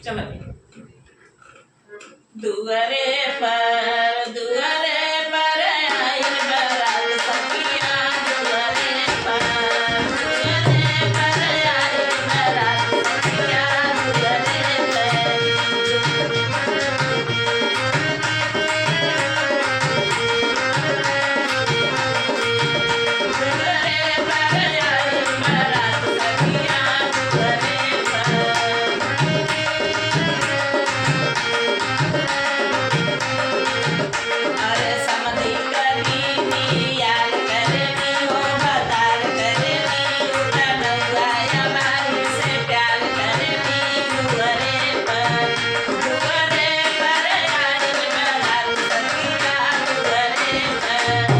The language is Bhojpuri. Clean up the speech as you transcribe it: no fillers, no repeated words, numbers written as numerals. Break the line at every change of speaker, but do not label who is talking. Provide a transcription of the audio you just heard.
चलो। दुआरे पर, दुआरे पर आइल बारात सखिया, दुआरे पर, दुआरे पर आइल बारात सखिया, दुआरे पर। दुआरे पर आइल बारात सखिया, दुआरे पर। अरे समधी करीनी यार करनी हो बतार करनी, उठा नौआया माही से प्यार करनी, दुआरे पर, दुआरे पर आइल बारात सखिया, दुआरे पर।